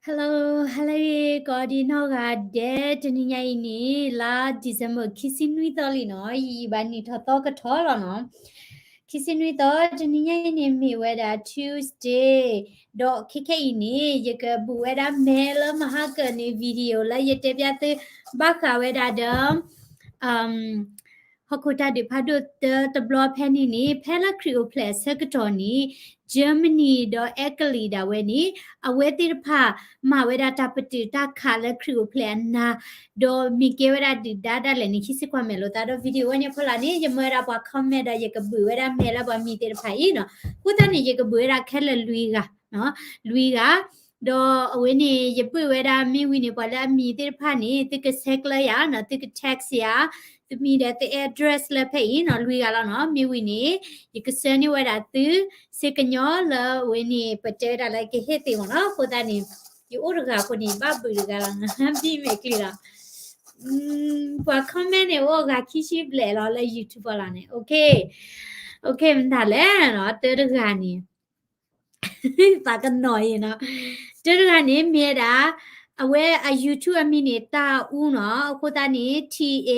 Hello, hello, ကိးဒံးနီၢ်ဂၤဒဲး, တနံၤညါအံၤန့ၣ် လါ December ခံဆံနွံသီလံနီၤ, ယံာ်ဘၣ်နံၣ်ထီၣ်သီကထီၣ်လီၤနီၤ. ခံဆံနွံသီ, တနံၤညါအံၤန့ၣ် မ့ၢ်ဝဲဒၣ် Tuesday, ဒီးခဲခဲအံၤန့ၣ် ယကဘုးဝဲဒၣ်မဲလၢမဟါကၢန့ၣ် video လၢယတဲပျးသု ဘၣ်ဃးဝဲဒၣ်ဒီး ဟီၣ်ခိၣ်တၢ်ဒုးဖးဒိၣ်တၢတဘျီဖဲန့ၣ်န့ၣ် ဖဲလၢခရံာ်အိၣ်ဖျဲၣ်အဆၢကတီၢ်န့ၣ် Germany ဒီး Italy ဒၣ်ဝဲန့ၣ် အဝဲသ့ၣ်တဖၣ်မၤဝဲဒၣ်တၢ်ပတုာ်တၢ်ခးလၢခရံာ်အိၣ်ဖျဲၣ်အနၤ, ဒီးမ့ၢ်ကဲဝဲဒၣ်ဒုၣ်ဒါဒၣ်လဲာ်န့ၣ် ခံဆံကွၢ်မဲာ်လိာ်သးဒီး video ဝဲန့ၣ်အဖီလာ်န့ၣ် ယမၢဝဲဒၣ်ပှၤ comment ဒီးယကဘုးဝဲဒၣ်မဲလၢပှၤမံၤသ့ၣ်တဖၣ်အံၤနီၤ. အဃိသတးန့ၣ် ယကဘုးဝဲဒၣ်ခဲလၢာ်လွံၢ်ဂၤ, လွံၢ်ဂၤ ဒီးအဝဲန့ၣ် ယဘုးဝဲဒၣ်မ့ၢ်ဝံၤန့ၣ် ပှၤလၢအမံၤသ့ၣ်တဖၣ်န့ၣ် သုကဆဲးကျၢယၤနီၤ, သုက text ယၤ, သုမံၤဒီးသု address လၢဖဲအံၤနီၤ, လွံၢ်ဂၤလီၤနီၤ. မ့ၢ်ဝံၤန့ၣ် ယကဆှၢန့ၢ်ဝဲဒၣ်သု စ့ကညီလၢအဝဲန့ၣ် ပတဲဝဲဒၣ်လၢကဟ့ၣ်သ့မ့ၢ်နီၤ. အဃိသတးန့ၣ် ယအိၣ်တဂၤအဃိန့ၣ် ဘၣ်ဘုးတဂၤလီၤ, ဘံၣ်မဲာ်ချံလီၤ. ပှၤ comment န့ၣ် အိၣ်အဂၤခံဆံဘျဲၣ်လီၤလၢ YouTube လီၤန့ၣ်, OK, မတၤလဲၣ်နီၤ, တၢတဂၤန့ၣ် သးကနီၤအံၤနီၤ, တၢတဂၤန့ၣ် မ့ၢ်ဝဲဒၣ် အဝဲအ YouTube အမံၤန့ၣ် တၢ်အူနီၤ, အဃိသတးန့ၣ် T A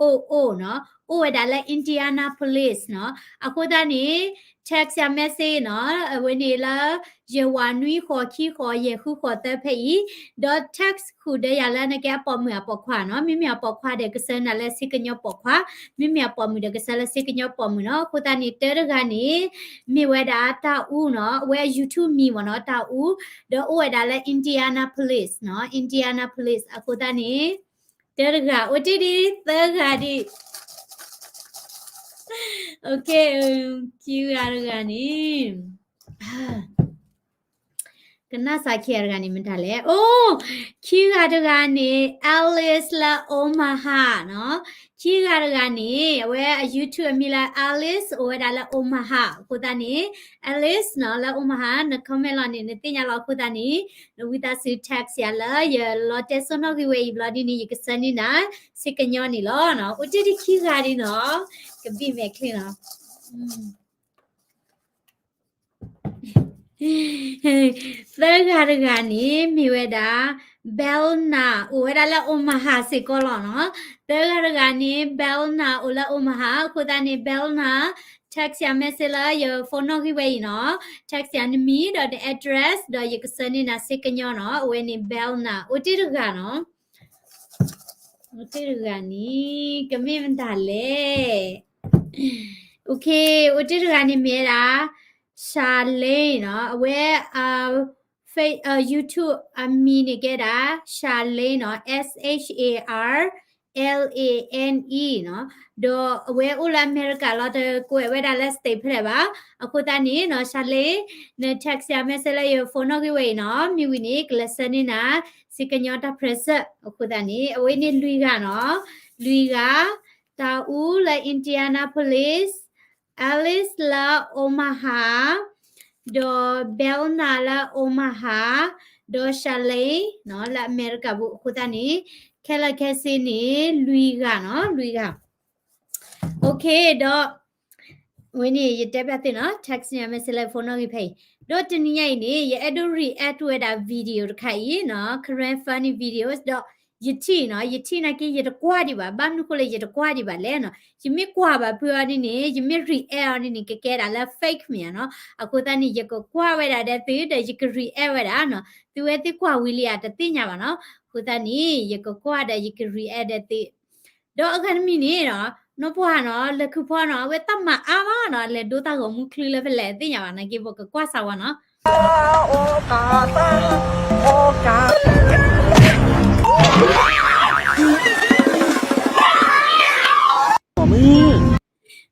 O O နီၤ, အိၣ်ဝဲဒၣ်လၢ Indianapolis နီၤ. အဃိသတးန့ၣ် text ယၤ message နီၤ, အဝဲန့ၣ်လၢ ယဲၢ်ဝးနွံဃိးခံဃိး ယဲၢ်ဃုဃိးသၢ ဖဲအံၤ, ဒီး text ဃုာ်ဒီးယၤလၢနကဲအပိာ်မုၣ်အပိာ်ခွါနီၤ, မ့မ့ၢ်အပိာ်ခွါဒီးကဆှၢနၤလၢစ့ကညီပိာ်ခွါ, မ့မ့ၢ်အပိာ်မုၣ်ဒီးကဆှၢလၢစ့ကညီပိာ်မုၣ်နီၤ. အဃိသတးန့ၣ် တၢတဂၤန့ၣ် မ့ၢ်ဝဲဒၣ်တၢ်အူနီၤ, အဝဲအ YouTube မံၤမ့ၢ်နီၤ တၢ်အူ, ဒီးအိၣ်ဝဲဒၣ်လၢ Indianapolis နီၤ, Indianapolis. အဃိသတးန့ၣ် တၢတဂၤ အိၣ်တ့ၢ်ဒံးသၢဂၤဒံး, OK, ခံဂၤတဂၤန့ၣ် ကနၣ်စးခံဂၤတဂၤန့ၣ် မတၤလဲၣ်, အိ, ခံဂၤတဂၤန့ၣ် Alice လၢ Omaha နီၤ, ခံဂၤတဂၤန့ၣ် အဝဲအ YouTube အမံၤလၢ Alice အိၣ်ဝဲဒၣ်လၢ Omaha. အဃိသတးန့ၣ် Alice နီၤ လၢ Omaha န comment လီၤန့ၣ် နသ့ၣ်ညါလီၤ. အဃိသတးန့ၣ် နဝံသးစူၤ text ယၤလၢ ယလီၤတဲစိနီၣ်ဂံၢ်ဝဲအံၤဘျီဒ်န့ၣ် ယကဆှၢန့ၢ်နၤ စ့ကညီန့ၣ်လီၤ. အိၣ်တ့ၢ်ဒံးခံဂၤဒံးနီၤ, ကဘံၣ်မဲာ်ချံနီၤ. သၢဂၤတဂၤန့ၣ် မ့ၢ်ဝဲဒၣ် Belna အိၣ်ဝဲဒၣ်လၢ Omaha စ့ၢ်ကီးလီၤနီၤ. သၢဂၤတဂၤန့ၣ် Belna အိၣ်လၢ Omaha. အဃိသတးန့ၣ် Belna, text ယၤ message လၢယ phone နီၣ်ဂံၢ်ဝဲအံၤနီၤ, text ယၤနမံၤဒီးန address ဒီးယကဆှၢန့ၢ်နၤစ့ကညီနီၤ. အဝဲန့ၣ် Belna, အိၣ်တ့ၢ်တဂၤနီၤ, အိၣ်တ့ၢ်တဂၤန့ၣ် ကမ့ၢ်မတၤလဲၣ်. OK, အိၣ်တ့ၢ်တဂၤန့ၣ်မ့ၢ်ဝဲဒၣ် Charlene နီၤ, အဝဲ YouTube အမံၤန့ၣ်ကဲဒၣ် Charlene နီၤ, S H A R L A N E နီၤ, ဒီးအဝဲအိၣ်လၢအမဲရကၤလီၤ, တကွဲးဝဲဒၣ်လၢ state ဖဲလဲၣ်ဘၣ်. အဃိသတးန့ၣ်နီၤ Charlene, န text ယၤ message လၢယ phone နီၣ်ဂံၢ်ဝဲအံၤနီၤ, မ့ၢ်ဝံၤန့ၣ် ကလဲၤဆှၢန့ၢ်နၤ စ့ကညီတၢ် present. အဃိသတးန့ၣ် အဝဲန့ၣ်လွံၢ်ဂၤနီၤ, လွံၢ်ဂၤ, တၢ်အူလၢ Indianapolis, Alice လၢ Omaha, ဒီး Belna လၢ Omaha, ဒီး Charlene နီၤ လၢအမဲရကၤပူၤ. အဃိသတးန့ၣ် ခဲလၢာ်ခဲဆ့န့ၣ် လွံၢ်ဂၤနီၤ, လွံၢ်ဂၤ. OK, ဒီး အဝဲန့ၣ် ယတဲဘၣ်သုနီၤ, text န့ၣ် message လၢ phone နီၣ်ဂံၢ်ဖဲအံၤ. ဒီးတနံၤညါအံၤန့ၣ် ယအဲၣ်ဒိး react ဝဲဒၣ် video တခါအံၤနီၤ, Korean funny videos ဒီး ယထံၣ်နီၤ, ယထံၣ်နာ်က့ ယတကွၢ်ဒံးဘၣ်, ဘၣ်မနုၤဃိလၢယတကွၢ်ဒံးဘၣ်လဲၣ်နီၤ, ယမ့ၢ်ကွၢ်ဘၣ်ဖုအီၤန့ၣ်န့ၣ် ယမ့ၢ် react အီၤန့ၣ်န့ၣ် ကကဲဒၣ်လၢ fake မ့ၢ်ဧါနီၤ. အဃိသတးန့ၣ် ယကကွၢ်ဝဲဒၣ်ဒီးသု ဒီးယက react ဝဲဒၣ်နီၤ, သုဝဲသ့ၣ်ကွၢ်ဝံၤလံဧါ တသ့ၣ်ညါဘၣ်နီၤ. အဃိသတးန့ၣ် ယကကွၢ်ဒီးယက react ဒီးသု ဒီးအဂၤတမံၤန့ၣ်နီၤ, နီၢ်ပှၢ်နီၤ, လဲၤခုၣ်ဖီနီၤ, အဝဲတၢ်မၤအါမးနီၤ, လဲၤဒိတၢ်ဂီၤမူချုလၢဖဲလဲၣ် တသ့ၣ်ညါဘၣ်, နာ်က့ ပကကွၢ်စးဝါနီၤ.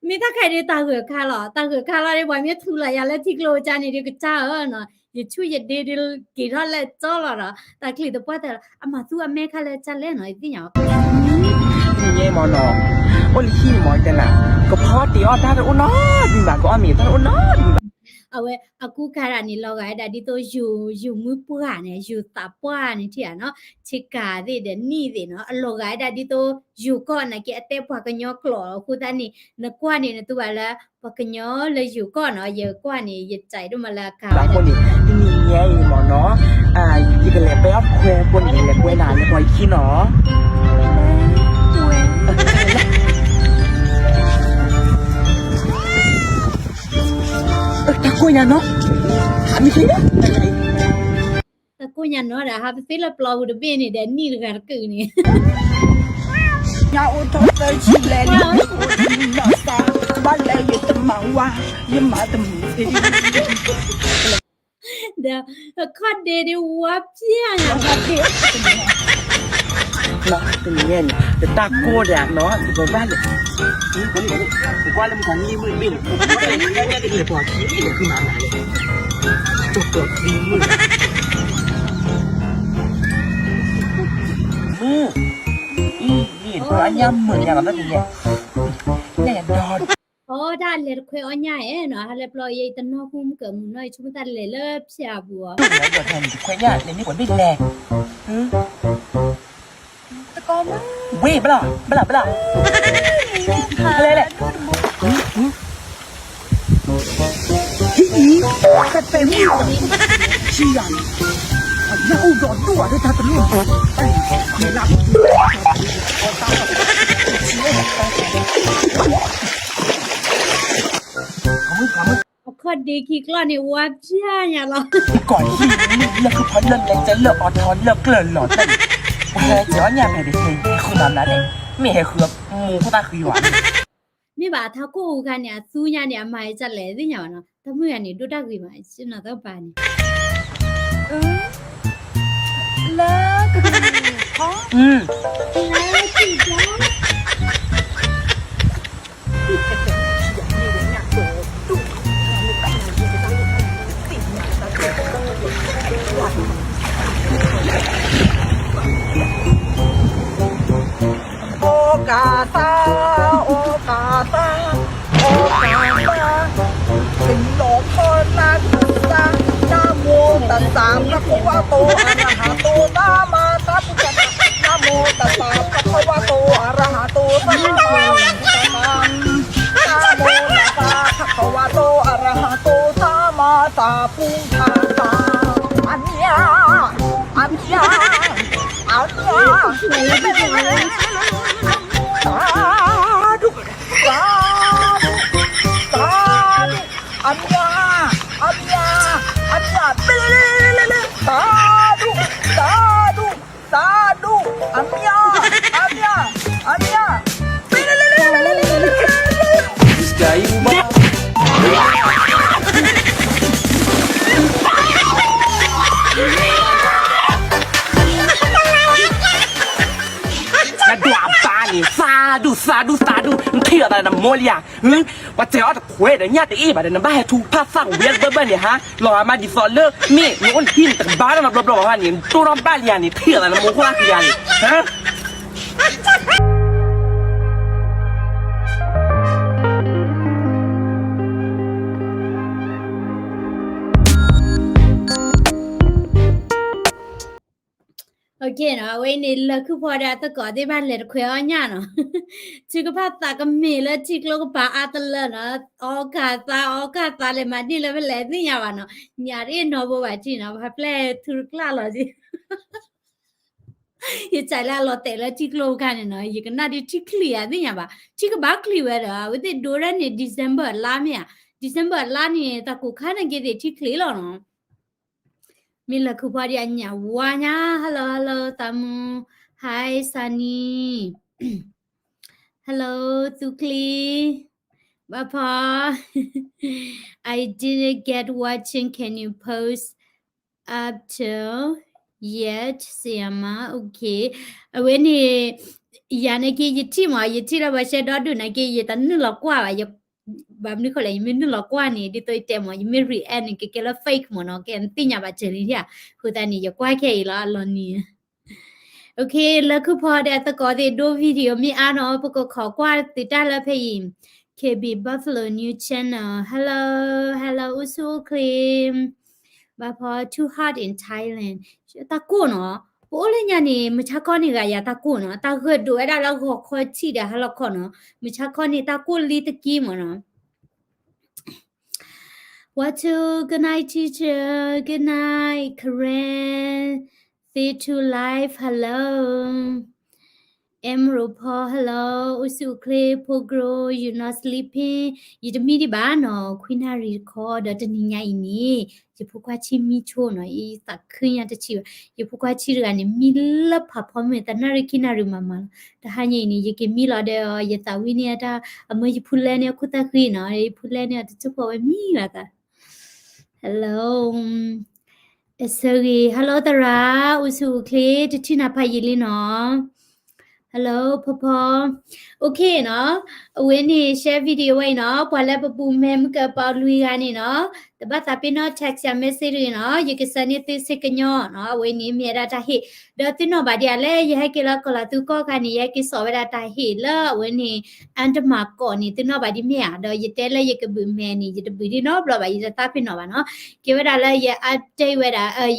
မ့ၢ်တၢ်ခါဒ်တၢ်ဂၢၢ်ခါလီၤ, တၢ်ဂၢၢ်ခါလီၤဒီး ပှၤမ့ၢ်ထူလီၤယၤလၢထံကျိကၢ်န့ၣ်ဒီး ကစၢ်ဧၢနီၤ, ယဆူၣ်ယဒ့ဒ်က့ၤထီၣ်လၢကၠီလီၤနီၤ, တၢ်ချံးတပှၢ်တၢၢ်လီၤ, အမၤသူအမဲခါလၢကၢ်လဲၣ်နီၤ, ယသ့ၣ်ညါဘၣ် မ့ၢ်မ့ၢ်မ့ၢ်နီၤ, အိၣ်လၢဟံၣ်မ့ၢ်တဲလၢ, ကဖီတ့ၢ်အီၣ်တၢ်တအိၣ်နီတမံၤဘၣ်, ကအီၣ်မ့ၤတၢ်တအိၣ်နီတမံၤဘၣ်. အဝဲအကူကၤတၢ်န့ၣ် လီၤဂာ်ဝဲဒၣ်ဒ်သိးယိၤမုၢ်ပှၢ်န့ၣ်, ယိၤသးပှၢ်န့ၣ်ထံၣ်ဧါနီၤ, ဆ့ကၤသ့ၣ်ဒီးနံၣ်သ့ၣ်နီၤ, အလီၤဂာ်ဝဲဒၣ်ဒ်သိးယိၤကီၢ်နာ်က့ အတဲပှၤကညီကျိာ်, အဃိသတးန့ၣ် နကွၢ်န့ၣ် နတူၢ်ဘၣ်လၢ ပှၤကညီလၢယိၤကီၢ်နီၤ, ယကွၢ်န့ၣ် ယစံးဒိၣ်မးလၢအကၤဝဲဒၣ်န့ၣ် တနံၤညါအံၤမ့ၢ်နီၤ, ယကလဲၤပဲအီၣ်ခွဲဘိန့ၣ် လဲၤကွဲနၤလၢပှၤယခံနီၤ. တၢ်ကိၢ်ညါနီၤ, ဟးမ့ၢ်သ့, တၢ်ကိၢ်ညါနီၤဒီး ဟးပသ့လၢပျီပူၤတဘ့ၣ်န့ၣ်ဒီး နံၣ်တဂၤတကုာ်န့ၣ် ညအိၣ်ထီၣ်သၢဆံလဲၣ်, ဘၣ်လဲၣ်ယတမၤဝါ, ယမၤတမုာ်သ့, ဒီးအခီၣ်ဒ့ဒ့ဝါဖျါညါ, တနံၤညါန့ၣ် တၢ်ကိၢ်ဒီးနီၤ တဘၣ်လဲၣ်, ကွၢ်လၢမုၢ်ထါနံၣ်မုၢ်တဘ့ၣ်န့ၣ် တလဲၤပှၤခံန့ၣ် လဲၤဃုမၤမၤလဲၣ်, ကၠီၤကၠီၤသံမုၢ်, မုၢ်, အံၤ ပှၤညၣ်မုာ်ညါလီၤတၢ်တနံၤ, လဲၤဒီး အီ တၢ်လဲၤတခွဲအီၣ်ညၣ်ဧဲနီၤ, ဟးလၢပျီယဲအံၤတနီၢ်ဃူမုၢ်ကၢးမုၢ်နီၢ်အံၤ ဆိကမိၣ်တၢ်လဲၤလၢဖၠးပူၤအီၤ, တခွဲညၣ်လဲၤန့ၢ်ပှၤဘ့ၣ်လဲၤ, ဝ့ၢ်ဘျီၣ် ဘျီၣ် ဘျီၣ်, လဲၤလဲၤ ဟံၣ်အံၤ ပဲပဲမုၣ် ဆံယၤန့ၣ် အညၣ်အိၣ်ဒီးဒိၣ်အီၤလၢတၢ်တလိၣ်န့ၣ် အခီၣ်ဒ့ခံကျီၢ်န့ၣ် ဝါဖျါညါလီၤ, ကီၢ်ဟံၣ်လၢလၢၢ်ခုၣ်ဖီလၢလဲၤကဲလၢအီၤထီလၢကျၢၢ်လီၤတၢ်န့ၣ်, ပှၤဟဲက့ၤအီၣ်ညၣ်ဖဲန့ၣ် ဟဲဃုမၤမၤလဲၣ်, မ့ၢ်ဟဲဃုမိၢ်ခိၣ်သၣ်ဃံဝဲ မ့ၢ်ဘၣ်ထါကိၢ်အူခါန့ၣ် အသူညါန့ၣ် အမၤဟဲကလဲၣ်သ့ၣ်ညါဘၣ်နီၤ, တၢ်မုၢ်ဂၤန့ၣ် ဒိၣ်တၢ်ဂ့ၤမး ဆ့ၣ်နီၤသီပၤန့ၣ်, လၢကဒုခီ, အီကၤသါ, အီကၤသါ, အီကၤသါ, သ့ၣ်လီၤထီၣ်နၢ်ဒုးသါ, နၢ်မိၢ်တသး ဖးကဝါသိ အရဟၢသိ သမၢ်သးဘု နၢ်မိၢ်တသး ဖးကဝါသိ အရဟၢသိ သမၢ်သးဘု နၢ်မိၢ်တသး ဖးကဝါသိ အရဟၢသိ သမၢ်သးဘု ထါသါ, အမံၤဧါ, အမံၤဧါ, အမံၤဧါ, သးဒူၣ်, သးဒူၣ်, သးဒူၣ်, အမံၤဧါ, အမံၤဧါ, အမံၤဧါ, သးဒူၣ်, သးဒူၣ်, သးဒူၣ်, အမံၤဧါ, အမံၤဧါ, အမံၤဧါ, နဒွးဘါန့ၣ် သးဒူၣ် သးဒူၣ် သးဒူၣ် နထံၣ်အီၤသးနမိၢ်လံဧါ, ပှၤတဲအီၤတခွဲးဒီးညၣ်တအ့ၣ်ဘၣ်ဒီး နဘၣ်ဟဲထူဖၣ်သၣ်ဝဲတဘၣ်ဘၣ်န့ၣ်ဟါ, လီၤဂာ်မးဒ်သိးလၢ မ့ၢ်နအိၣ်နဟံၣ်န့ၣ်တကဘၣ်နီတဘျီဘျီဘၣ်န့ၣ် နတိၢ်ထီၣ်ဘၣ်လံဧါန့ၣ် ထံၣ်အီၤသးနမိၢ်ခိၣ်သၣ်ဃံဧါန့ၣ် အဝဲန့ၣ် လၢၢ်ခုၣ်ဖီဒီးအသကိးသ့ၣ်တဖၣ်လဲၤတခွဲးအီၣ်ညၣ်နီၤ, ထုကဖၣ်သးကမ့ၢ်လၢထံကျိကပၤအါတလၢနီၤ, အီကၤသး အီကၤသး လဲၤမၤန့ၢ်လၢဖဲလဲၣ်သ့ၣ်ညါဘၣ်နီၤ, ညၣ်တအ့ၣ်နီၢ်ဘိဘၣ်ထံၣ်နီၤ, ပှၤဖျဲၣ်ထူတကျၣ်လီၤဒံး ယစံးလၢအလီၤတဲာ်လၢထံကျိအခါန့ၣ်နီၤ, ယကနၣ်ဒ်ထံချံးဧါသ့ၣ်ညါဘၣ်, ထံကဘၣ်ချံးဝဲဒီး အဝဲသ့ၣ်ဒိရဲၣ်န့ၣ် December လါမ့ၢ်ဧါ, December လါန့ၣ် တၢ်ကိၢ်ခါန့ၣ်က့ၤသ့ၣ်ထံချံးလီၤနီၤ, မ့ၢ်လၢၢ်ခုၣ်ဖီဒီးအညၣ်ဝါညါ, hello hello သးမူ, hi Sunny, hello သူချံ, ဘၣ်ဖီ I didn't get watching, can you post up till yet ဆရာမ, okay, အဝဲန့ၣ် ယၤန့ၣ်က့ ယထံၣ်မး ယထံၣ်လၢပှၤရှဲဒီဒူၣ်န့ၣ်က့ ယတနုာ်လီၤကွၢ်ဘၣ်, ဘၣ်မနုၤဃိလဲၣ် ယမ့ၢ်နုာ်လီၤကွၢ်န့ၣ် ဒ်သိးယတဲမး ယမ့ၢ် react န့ၣ် ကကဲလၢ fake မးနီၤ, ကဲသ့ၣ်ညါဘၣ်စၢၤလံဧါ, အဃိသတးန့ၣ် ယကွၢ်ခဲအံၤလီၤ အလီၤနံၤ okay, လၢၢ်ခုၣ်ဖီဒီးအသကိးသ့ၣ်ဒိ video မ့ၢ်အါနီၤ ပကခိးကွၢ်သုတၢ်လၢဖဲအံၤ, KB Buffalo New Channel, hello hello အိၣ်ဆူၣ်အိၣ်ချ့, ဘၣ်ဖီ too hot in Thailand, တၢ်ကိၢ်နီၤ, ပအိၣ်လၢညါန့ၣ် မုၢ်ဆါခီန့ၣ်ဂၤယၤတၢ်ကိၢ်နီၤ, တၢ်ဂၢၢ်ဒိးဝဲဒၣ်လၢဂီၤခီထံးဒီးဟါလီၤခီနီၤ, မုၢ်ဆါခီန့ၣ်တၢ်ကိၢ်လံတက့ၢ်မးနီၤ, Watu, good night teacher, good night Karen, Thitu live, hello, Emerald Paul, hello, အိၣ်ဆူၣ်အိၣ်ချ့ ဖိကြိ you not sleeping, ယတမံဒံးဘၣ်နီၤ, ခွံနၣ်ရံၣ်တခီ ဒီးတနံၤညါအံၤန့ၣ် ယဖိခွါဆံမံဆိနီၤ, ယသးခုညါတဆံးဘၣ်, ယဖိခွါဆံတဂၤန့ၣ် မံလၢဖးဖီမုၢ် သးနၣ်ရံၣ်ခံနၣ်ရံၣ်မးမးလီၤ, တဟါညါအံၤန့ၣ် ယက့ၤမံလီၤဒီး ယသးဝံၣ်န့ၢ်အတၢ် အမၢယဖူလဲၢ်န့ၣ် အခိၣ်သၣ်ဃံနီၤ, ယဖူလဲၢ်န့ၣ် တစိၢ်ဖိဝဲမံလီၤသး Hello, အဆၢဂ့ၤ, hello သရၣ်, အိၣ်ဆူၣ်အိၣ်ချ့, တထံၣ်နၤဖးယံာ်လံနီၤ, hello ဖီဖီ, okay နီၤ, အဝဲန့ၣ် share video ဝဲအံၤနီၤ, ပှၤလၢပပူၤမဲမုၢ်ကပီၤလွံၢ်ဂၤန့ၣ်နီၤ, တဘၣ်သးပ့ၤနီၣ် text ယၤ message တဂ့ၤနီၤ, ယက send န့ၢ်သုဆ့ကညီနီၤ, အဝဲန့ၣ်မ့ၢ်ဝဲဒၣ်တၢ်ဟ့ၣ်, ဒီးသုနီၣ်ဘၣ်ဒံးဧါ လၢယဟဲက့ၤလၢကီၢ်လီၤသူကီၢ်ခါန့ၣ် ယဟဲက့ၤစိာ်ဝဲဒၣ်တၢ်ဟ့ၣ်လၢအဝဲန့ၣ် အၣ်တမၤကီးန့ၣ် သုနီၣ်ဘၣ်ဒံးမ့ၢ်ဧါ, ဒီးယတဲလၢယကဘုးမဲန့ၣ် ယတဘုးဒံးနီတဘျီဘၣ်, ယတသးပ့ၤနီၣ်ဘၣ်နီၤ, ကဲဝဲဒၣ်လၢယ update ဝဲဒၣ်,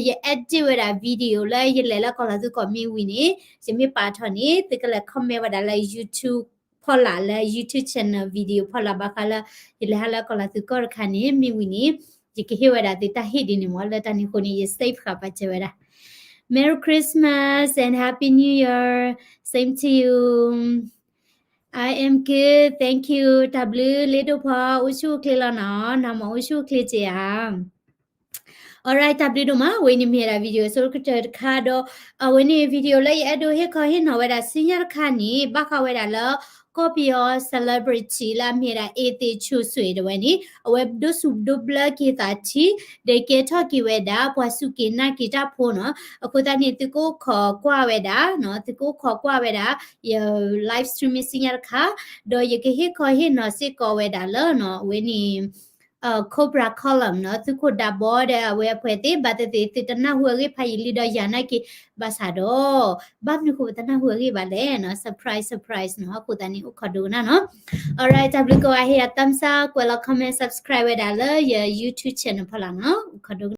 ယ edit ဝဲဒၣ် video လၢယလဲၤလၢကီၢ်လီၤသူကီၢ်မ့ၢ်ဝံၤန့ၣ် ယမ့ၢ်ပာ်ထီၣ်န့ၣ် သုကလဲၤ comment ဝဲဒၣ်လၢ YouTube ဖီလာ်လၢ YouTube channel video ဖီလာ်ဘၣ်ဃးလၢ ယလဲၤဟးလၢကီၢ်လီၤသူကီၢ်တခါန့ၣ် မ့ၢ်ဝံၤန့ၣ် ယကဟ့ၣ်ဝဲဒၣ်သုတၢ်ဟ့ၣ်ဒ်န့ၣ်မး, လၢတၢ်န့ၣ်အဃိန့ၣ် ယ save ဃာ်ပာ်စၢၤဝဲဒၣ် Merry Christmas and Happy New Year. Same to you. I am good, thank you. တၢ်ဘျုးလ့ဒိၣ်ဖီ, အိၣ်ဆူၣ်အိၣ်ချ့လီၤနီၤ, နၤမ့ၢ်အိၣ်ဆူၣ်အိၣ်ချ့က့ဧါ. Alright, တၢ်ဘျုးဒိၣ်မး, အဝဲန့ၣ်မ့ၢ်ဝဲဒၣ် video အဆိကတၢၢ်တခါဒီး အဝဲန့ၣ် video လၢယအဲၣ်ဒိးဟ့ၣ်ခီဟ့ၣ်နီၤဝဲဒၣ်ဆူညါတခါန့ၣ် ဘၣ်ဃးဝဲဒၣ်လၢ ကီၢ်ပယီၤ celebrity လၢအမ့ၢ်ဝဲဒၣ် အေးသေးချိုဆွေ တဝဲန့ၣ် အဝဲဒိးစူၣ်ဒိးဘျၢက့ၤသးထံ ဒီးကဲထီၣ်က့ၤဝဲဒၣ် ပှၤစူၢ်က့ၤနာ်က့ၤတၢ်ဖိနီၤ, အဃိသတးန့ၣ် သုကအိၣ်ခိးကွၢ်ဝဲဒၣ်, သုကအိၣ်ခိးကွၢ်ဝဲဒၣ် ယ live streaming ဆူညါတခါ, ဒီးယကဟ့ၣ်ခီဟ့ၣ်နီၤစ့ၢ်ကီးဝဲဒၣ်လၢနီၤ အဝဲန့ၣ် Cobra Column နီၤ, သုးခိၣ်ဒးဘီဒီးအဝဲအပှဲၤသ့ၣ် ဘၣ်သ့ၣ်သ့ၣ် သုတနၢ်ဟူအဂ့ၢ်ဖးယံာ်လံဒီးယၤနာ်က့ၤ ဘၣ်ဆၣ်ဒီး ဘၣ်မနုၤဃိပတနၢ်ဟူအဂ့ၢ်ဘၣ်လဲၣ်နီၤ, surprise surprise နီၤ, အဃိသတးန့ၣ် အိၣ်ခိးဒိကနၣ်နီၤ. Alright, တၢ်ဘျုးကိးဂၤ ဟ့ၣ်ယၤ thumbs up, ကွဲးလီၤ comment, subscribe ဝဲဒၣ်လၢယ YouTube channel ဖီလာ်နီၤ, အိၣ်ခိးဒိကနၣ်.